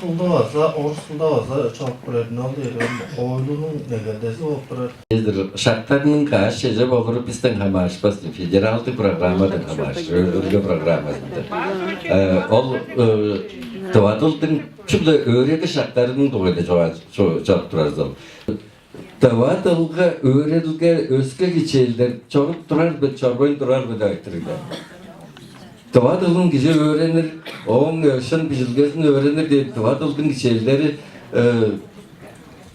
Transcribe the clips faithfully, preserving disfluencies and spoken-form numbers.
Тылда база, орус тылда база чоруп турар, ол дээрге хоойлунуң негелдези болуп турар. Эдир шактарның каш чеже болуру бистен хамаарышпас, федералдык программадан хамаарышыр, өөредилге программасында. Э, ол э, тыва дылдың чүгле өөредир шактарының дугайында чугаа- чу- чоруп турар ол. Тыва дылга өөредилге өске кичээлдер чоруп турар бе, чорбайн турар бе деп айтырыглар. Тыва дылын кижи өөренир, ооң э, шын бижилгезин өөренир деп тыва дылдың кичээлдери э,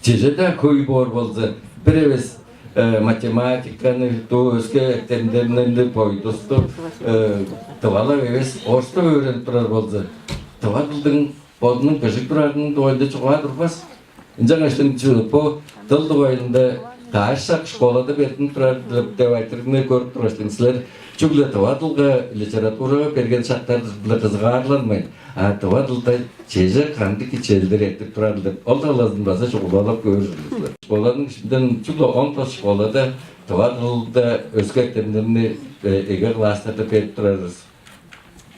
чеже-даа хөй боор болза, бир эвес э, математиканы, дуу өске эртемденнерни, бойдусту, э, тывалап эвес орустап өөренип турар болза, тыва дылдың бодунуң быжыг турарының дугайында чугаа турбас. Ынчангаш бо дыл дугайында каш шак школада бердинип турар деп айтырыгны көрүп тургаш, силер чүгле тыва дылга, литературага берген шактар-биле кызыгаарланмайн, а тыва дылда чеже кандыг кичээлдер эртип турарыл деп, ол талазын база чугулалап көөр ужурлуг силер. Школаның ишинден чүгле он тос школада тыва дылда өске эртемнерни эге класстарда берип турарывыс.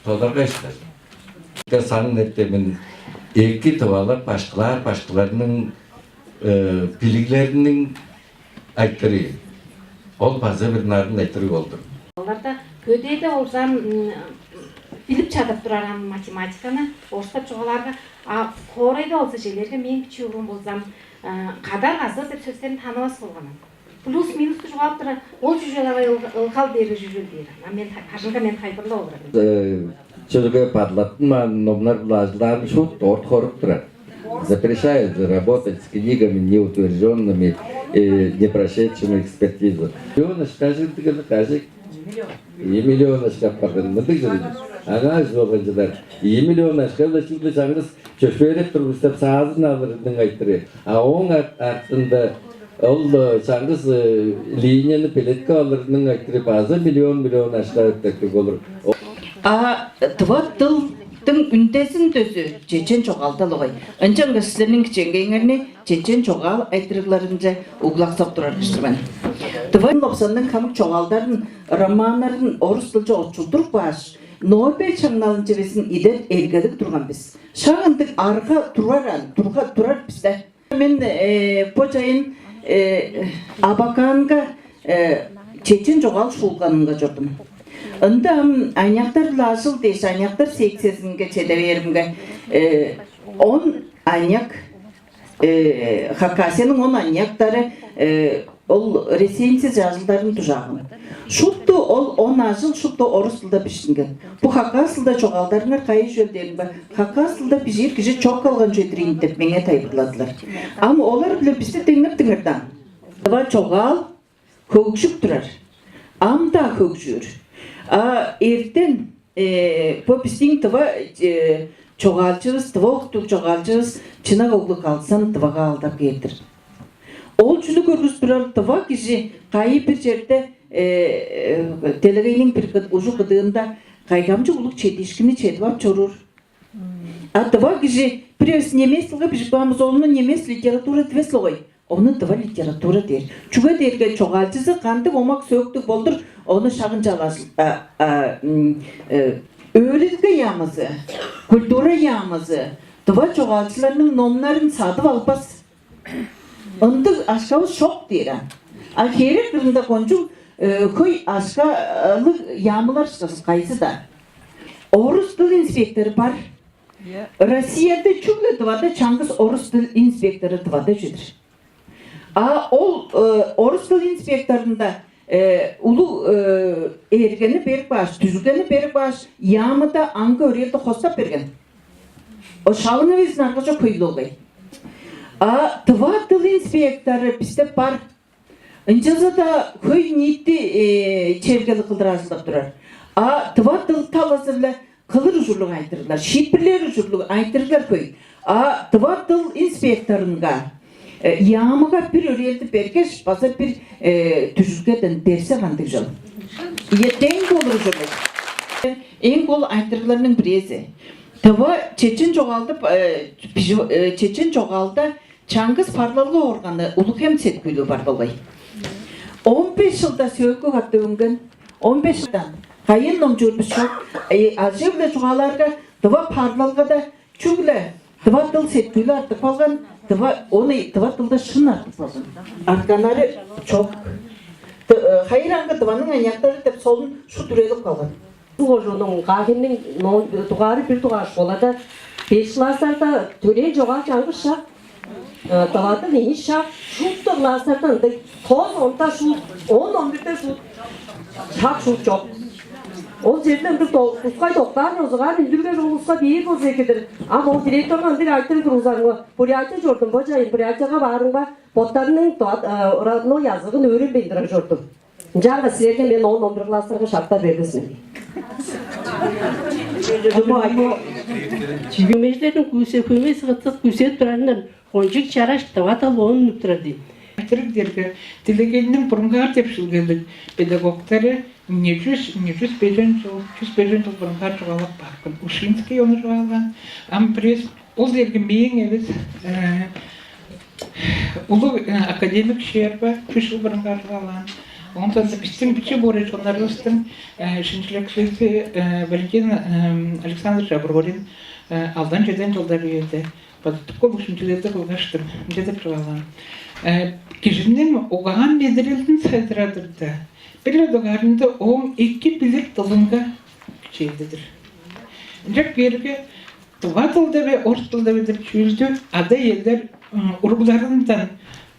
Тодаргай-дыр. Сан эртемин эки тывалап башкылаар башкыларның э, билиглериниң айтырыы. Ол база бир нарын айтырыы болду. Оларда көдээде олзаан билип чадап тураран математиканы орустап чугаалаарга, а хоорайда болза желерге мен бичии уруум болзам кадар азы деп сөстерин танывас болган. Плюс минус чугаалап тура, ол чүжел авай ылгал дээри чүжел дээр. А мен бажыңга мен тайбырлап олурар. Чүрүгө бадылаттынмаан номнар-биле ажылдаарын шуут дорт хоруп турар. Запрещают же работать с книгами неутвержденными и не прошедшими экспертизу. Миллион ышкажыдыгылы кажык. Ийи миллион ышкап барган мындыг чүрүг. Аңаа чүзү болган чыдар. Ийи миллион ышкап-ла чүгле чаңгыс чөпшээреп тур бис деп саазын алырының айтыры. А ооң артында ол чаңгыс линияны белеткеп алырының айтыры база миллион миллион ашка өттектиг болур. А тыва дылдың үндезин дөзү чечен чогаалда-ла гой. Ынчангаш силерниң кичээнгейиңерни чечен чогаал айтырыгларынче углаксап турар кижи мен. Тыва лопсанның хамык чогаалдарын, романнарын орус дылче очулдуруп кааш, Нобель шаңналынче безин идер эргелиг турган бис. Шак ындыг арга турар ан, турга турар бисте. Мен э, бо чайын э, Абаканга э, чечен чогаал шуулганынга чордум. Ында ам аныяктар-ла ажыл дээш, аныяктар секциязынга чеде бээримге, э, он аныяк, э, Хакасияның он аныяктары э, ол рецензия ажылдарын дужааган. Шупту ол он ажыл шупту орус дылда бижиттинген. Бу хакас дылда чогаалдарыңар кайы чүвел дээримге, хакас дылда бижиир кижи чок калган чүве-дир ийин деп меңээ тайылбырладылар. Ам олар-биле бисти деңнеп дыңырдаан. Тыва чогаал хөгжүп турар. Ам-даа хөгжүүр. А эртен э, бо бистиң тыва э, чогаалчывыс, тыва уктуг чогаалчывыс Чынак оглу Калсан тывага аалдап кээр-дир. Ол чүнү көргүзүп турар? Тыва кижи кайы бир черде э, э, делегейниң бир кыд- ужу кыдыында кайгамчык улуг чедиишкинни чедип ап чоруур. А тыва кижи бир эвес немецтилге бижип каан болза, ону немец литература дивес-ле гой. Ону тыва литература дээр. Чүге дээрге чогаалчызы кандыг омак сөөктүг болдур, ону шагынча алаш а, а, м, э, өөредилге яамызы, культура яамызы тыва чогаалчыларның номнарын садып албас. Ындыг ашкавыс чок дээр ан. А херек кырында кончуг э, хөй ашкалыг яамылар ышкажыл кайзы-даа. Орус дыл инспектору бар. Россияда чүгле тывада чаңгыс орус дыл инспектору тывада чүдүр. А ол э, орус дыл инспекторунда э, улуг э, эргени берип кааш, дүжүлгени берип кааш, яамыда аңгы өрээлди хостап берген. О шалыңы безин аргача хөйлү огай. А тыва дыл инспектору бисте бар. Ынчалза-даа хөй ниити э, чергелиг кылдыр ажылдап турар. А тыва дыл талазы-биле кылыр ужурлуг айтырыглар, шиитпирлээр ужурлуг айтырыглар хөй. А тыва дыл инспекторунга э, яамыга бир өрээлди бергеш, база бир э, дүжүлгеден берсе кандыг чыл? Ийе, дең болур ужурлуг. Эң кол айтырыгларның бирээзи. Тыва чечен чогаалды э, бижи- э, чечен чогаалда чаңгыс парлалга органы улуг хем сеткүүлү бар болгай. Он беш жылда сөөлгү катты үнген, он беш жылдан кайын номчуур бис чок. Ажыы-биле чугаалаарга, дыва парлалгада чүгле Тыва дыл сеткүүл артып калган, тыва, ону тыва дылда шын артып калган. Артканнары чок. Ды-, э, хайыраңгы дываның аныяктары деп солун шут үрелип калган. Бу кожуунуң Каа-Хемниң но-, дугаары бир дугаар школада беш класстарда төрээн чогаал чаңгыс шак, э, тыва дыл ийи шак, шупту класстарда ындыг, тос онда шуут, он, он бирде шуут, шак шуут чок. Ол черде ындыг до-, тускай доктаан ёзугаар үндүрген улуска бээр болза эки-дир. Ам ол директорга ындыг айтырыг тургузарымга, Бурятия чордум бо чайын, Бурятияга баарымга, боттарының тыва-, э, родной языгын өөренмейн турар чордум. Ынчаарга силерге мен он, он бир класстарга шаптар бербес мен. Чүвемеждерниң күүсе, хөөмей сыгытсыз күүседип турарындан кончуг чараш тыва дыл оон үнүп турар дейм. Айтырыг дээрге, делегейниң бурунгаар деп шилгелиг педагогтары, эмне чүс, эмне чүс бежен чыл, чүс бежен чыл бурунгаар чугаалап баарган. Ушинский ону чугаалаан. Ам бирээс ол дээрге мээң эвес, э, улуг, э, академик Щерба чүс чыл бурунгаар чугаалаан. Оон соонда бистиң бичии буурай чоннарывыстың, э, шинчилекчизи, э, Валентин, э, Александрович Аврорин, э, алдан-чеден чылдар үеде база дыка улуг шинчилелди кылгаштың, мынча деп чугаалаан: э, кижиниң угаан-медерелин сайзырадырда, бир-ле дугаарында ооң эки билир дылынга кичээлдедир. Ынчап кээрге, тыва дылда бе, орус дылда бе деп чүүлдү ада-иелер, м, уругларындан,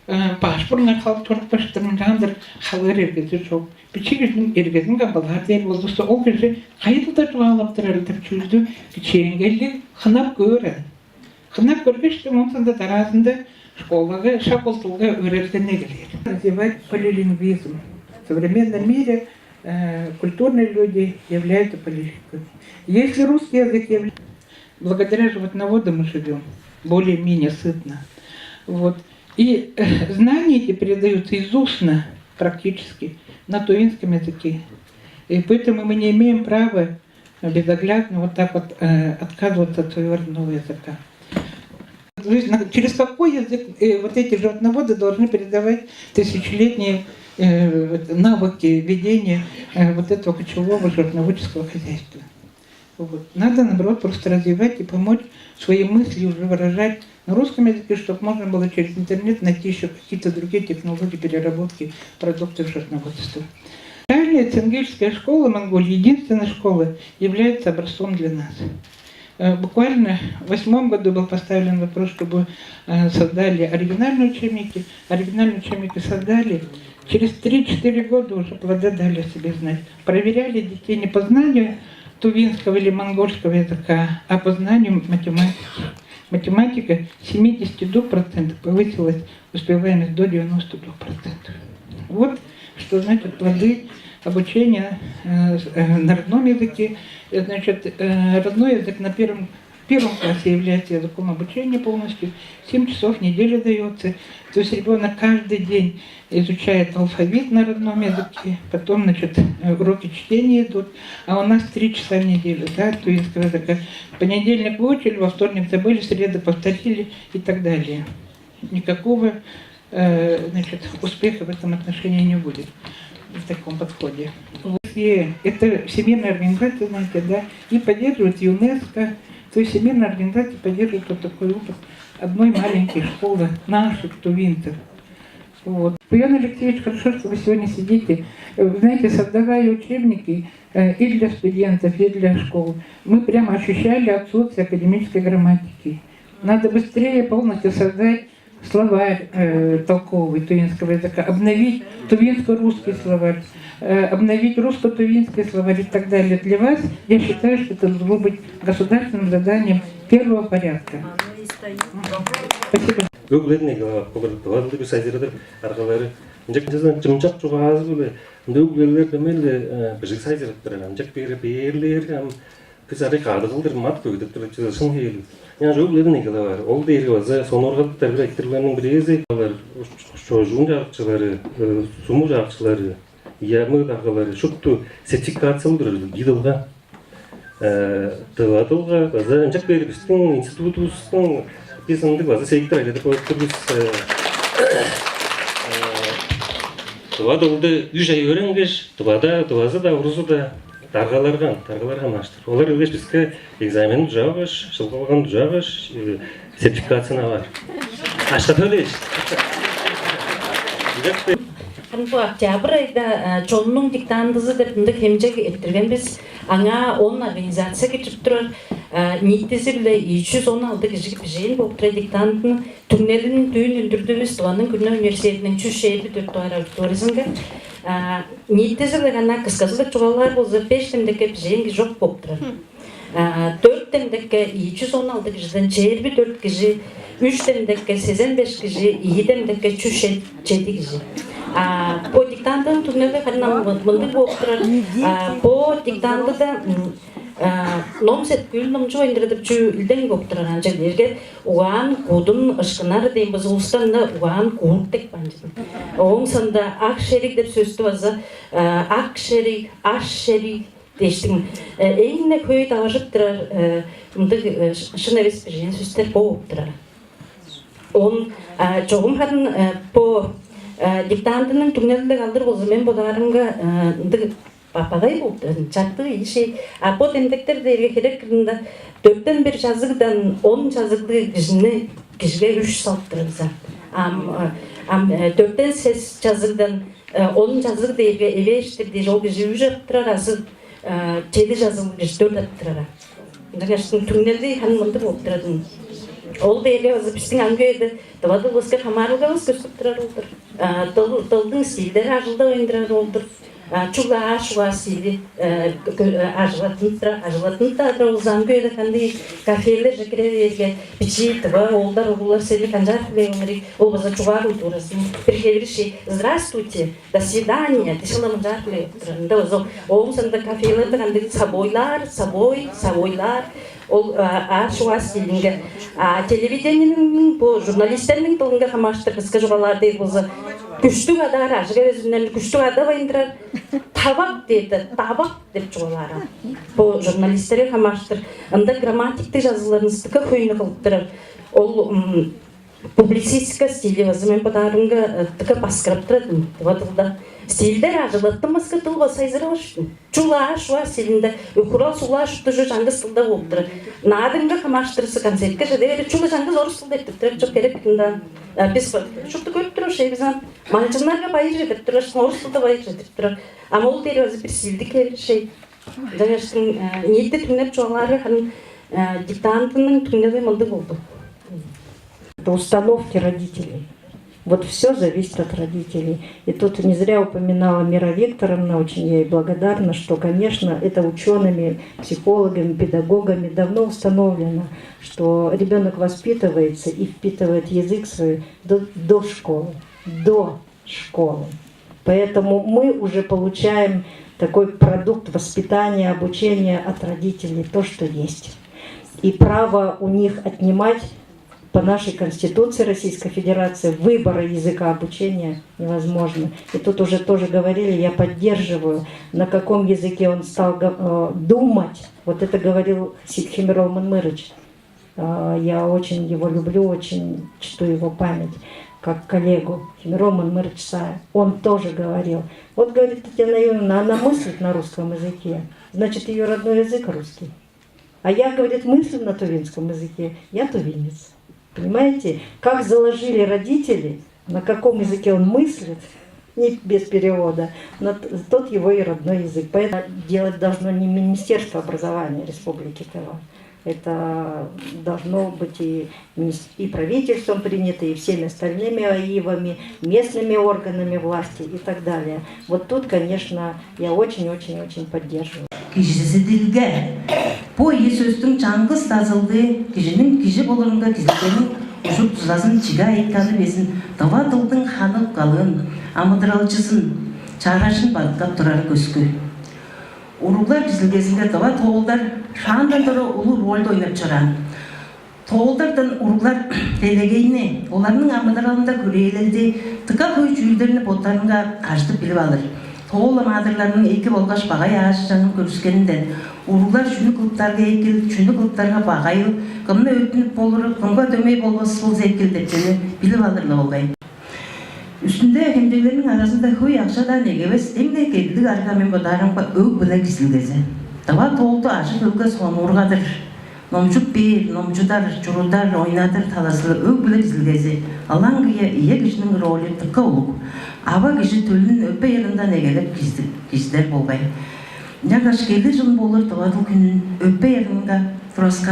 э, баш бурунгаар халып чорупкаштың, ынчалдыр халыыр эргези чок. Бичии кижиниң эргезин камгалаар дээр болзувусса, ол кижи кайы дылда чугаалап турарыл деп чүүлдү кичээнгейлиг хынап көөр аан. Хынап көргештиң, оон соонда дараазында школага шак ол дылга өөредилгени эгелээр. Развивать полилингвизм. В современном мире, э, культурные люди являются полилингвами. Если русский язык является, благодаря животноводам мы живем более-менее сытно. Вот. И, э, знания эти передаются из устно практически на тувинском языке. И поэтому мы не имеем права безоглядно вот так вот, э, отказываться от своего родного языка. То есть на-, через какой язык, э, вот эти животноводы должны передавать тысячелетние, э, вот навыки ведения, э, вот этого кочевого животноводческого хозяйства? Вот. Надо, наоборот, просто развивать и помочь свои мысли уже выражать на русском языке, чтобы можно было через интернет найти еще какие-то другие технологии переработки продуктов животноводства. Реальная ценгельская школа Монголии, единственная школа, является образцом для нас. Э, буквально в восьмом году был поставлен вопрос, чтобы, э, создали оригинальные учебники. Оригинальные учебники создали. Через три-четыре года уже плоды дали о себе знать. Проверяли детей не по знанию тувинского или монгольского языка, а по знанию математики. Математика с семидесяти двух процентов повысилась, успеваемость до девяносто двух процентов. Вот что значит плоды обучения, э, с-, э, на родном языке. Э, значит, э, родной язык на первом, в первом классе является языком обучения полностью. Семь часов в неделю даётся. То есть ребёнок каждый день изучает алфавит на родном языке, потом, значит, э, уроки чтения идут, а у нас три часа в неделю, да, тувинского языка. В понедельник выучили, во вторник забыли, в среду повторили и так далее. Никакого, э, значит, успеха в этом отношении не будет, в таком подходе. Вот. И это всемирная организация, знаете, да, и поддерживает ЮНЕСКО, то есть всемирная организация поддерживает вот такой опыт одной маленькой школы, наших тувинцев. Вот. Буян Алексеевич, хорошо, что вы сегодня сидите. Э, вы знаете, создавая учебники, э, и для студентов, и для школ, мы прямо ощущали отсутствие академической грамматики. Надо быстрее полностью создать словарь, э, толковый тувинского языка, обновить тувинско-русский словарь, э, обновить русско-тувинский словарь и так далее. Для вас, я считаю, что это должно быть государственным заданием первого порядка. Спасибо. Өг-бүледен эгелеп ап, олар тыва дылды бир сайзырадыр аргалары. Ынча чымчак чугаазы-биле ында өг-бүлелер дөмей-ле, э, быжыг сайзырап турар. Ынчап бээр-, бээрлээрге ам бис арай кады кылдыр мат көгүдеп турар чүве шын хевирлиг. Ынчангаш өг-бүледен эгелеп аар. Ол дээрге база сонуургадыптар бир айтырыгларның бирээзи. Олар чожуун чагыкчылары, э, суму чагыкчылары, ямы даргалары шупту сертификация болдурар бис дылга. Э, тыва дылга база ынчап бээр бистиң институтувустуң, бис ындыг база сектор айладып коюп тур бис. Э, э, тыва дылды үш ай өөренгеш, тывада, тывазы-даа, орузу-даа, Даргаларга, даргаларга хамаарыштыр. Олар келгеш биске экзаменин дужаагаш, шылгалган дужаагаш, сертификацияны алар. Ашка төлээш. Ам бо октябрь айда чоннуң диктандызы деп мындыг хемчег эрттирген бис. Аңаа он организация киржип турар. Ниитизи-биле ийи чүс он алды кижи бижээн болуп турар диктантыны. Түңнелин дүүн үндүрдүвүс Тываның күрүне университетиниң чүс чээрби дөрт дугаар аудиториязынга. Ниитизи-биле ана кысказы-биле чугаалаар болза, беш демдекке бижээн кижи чок болуп турар. Дөрт демдекке ийи чүс он алды кижиден чээрби дөрт кижи, үш демдекке сезен беш кижи, ийи демдекке чүс чеди кижи. Бо диктантының түңнели харын мындыг болуп турар. Бо диктантыда ном сеткүүл номчу ойндура деп чүү илдең болуп турар. Анча дээрге угаан кудун ышкынар дейм база улустан-на угаан куур деп баан. Ооң соонда ак шериг деп сөстү база ак шериг, аш шериг дээштиң. Эң-не хөй таваржып турар мындыг шын эвес бижээн сөстер бо болуп турар. Он чогум харын бо диктантының түңнелинде калдыр болза, мен бодаарымга ындыг бапагай болуп турар, чартыы иши. А бо демдектер дээрге херек кырында дөрттен бир жазыгдан он жазыглыг кижини кижиге үш салып турар бис. Ам ам дөрттен сес жазыгдан он жазыг дээрге эвээш-тир дээш, ол кижи үш ап турар азы чеди жазыглыг кижи дөрт ап турар. Ынчангаштың түңнели ханы мындыг болуп турар. Ол дээрге база бистиң амгы үеде дывадылывыска хамаарылгавыс көстүп турар болдур. Дылдың стильдери ажылдап ойндурар болдур. Чугла аш уга сири ажылаттынып тура, ажылаттынып тура узан көйде кандыг кафелер же кире берге бичии тыва оолдар угулар сени канчаар биле оңри ол база чугаа культурасының бир хевириши. Здравствуйте, до свидания дишила мынчаар биле турарында озо оон сонда кафелерде кандыг собойлар, собой, собойлар. Ол аш уга стилинге. А телевидениенин бу журналисттерниң дылынга хамаштыр кыска чугаалаар дээр болза, күштүг адаар ажык эвезинден күштүг ада байындырар. Табак дээди, табак деп чугаалаар. Бу журналисттерге хамаштыр ында грамматиктик жазыгларын стыка хөйнү кылып турар. Ол публицистика стили база мен бодаарымга тыка баскырып турат. Тыва тылда стилдер ажыглаттымаска тыл база сайзырабаштым. Чула шуа стилинде өхүрал суглаа шуптужу чаңгыс тылда болуп турар. Наадымга хамаштырысы концертке чеде берип чула чаңгыс орус тылда эптип турар чок керек ында. Бис шупту көрүп туруш бизин малчыннарга байыр чедирип турар, орус тылда байыр чедирип турар. Ама ол дери база бир силдик кебир шей. Жаңаштың ниитти түңнеп чугаалаары харын диктантының түңнеби мындыг болду. Это установки родителей. Вот все зависит от родителей. И тут не зря упоминала Мира Викторовна, очень ей благодарна, что, конечно, это учеными, психологами, педагогами давно установлено, что ребенок воспитывается и впитывает язык свой до, до школы, до школы. Поэтому мы уже получаем такой продукт воспитания, обучения от родителей, то, что есть. И право у них отнимать по нашей Конституции Российской Федерации выбора языка обучения невозможно. И тут уже тоже говорили, я поддерживаю, на каком языке он стал думать. Вот это говорил Сидхимирол Манмырыч. Я очень его люблю, очень чту его память как коллегу. Химирол Манмырыч Сая, он тоже говорил. Вот говорит Татьяна Юрьевна, она мыслит на русском языке, значит, ее родной язык русский. А я, говорит, мыслю на тувинском языке, я тувинец. Понимаете, как заложили родители, на каком языке он мыслит, не без перевода, но тот его и родной язык. Поэтому делать должно не Министерство образования Республики Тыва. Это должно быть и, и правительством принято, и всеми остальными АИВами, местными органами власти и так далее. Вот тут, конечно, я очень-очень-очень поддерживаю. Кижизидилге. Бо ийи сөстүң чаңгыс дазылдыы кижиниң кижи болурунга кизилгениң ужур-дузазын чиге айытканы безин дыва дылдың ханы-калыын, амыдыралчызын, чаражын бадыткап турары көскү. Уруглар кизилгезинге дыва тоолдар шаандан тура улуг рольду ойнап чораан. Тоолдардан уруглар делегейни, оларның амыдыралында хүрээлелди, дыка хөй чүүлдерни боттарынга ажыдып билип алыр. Тоол маадырларның эки болгаш багай аажы-чаңын көрүскенинден уруглар чүнү кылыптарга экил, чүнү кылыптарга багайыл, кымны өттүнүп болуру, кымга дөмей болбас болза экил деп чүнү билип алыр-ла болгай. Үстүнде хемчеглерниң аразында хөй акша-даа негевес, эң-не кедилиг арга, мен бодаарымга, өг-бүле кижизидилгези. Тыва тоолду ажы-төлге сонуургадыр, номчуп бээр, номчудар, чурудар, ойнадыр талазы-биле өг-бүле кижизидилгези. Ылаңгыя ие кижиниң ролю дыка улуг. Ава кижи төлүн өпей ырындан эгелеп кижизидер болгай. Ынчангаш келир чылын болур тыва дыл хүнүн өпей ырынга тураскаар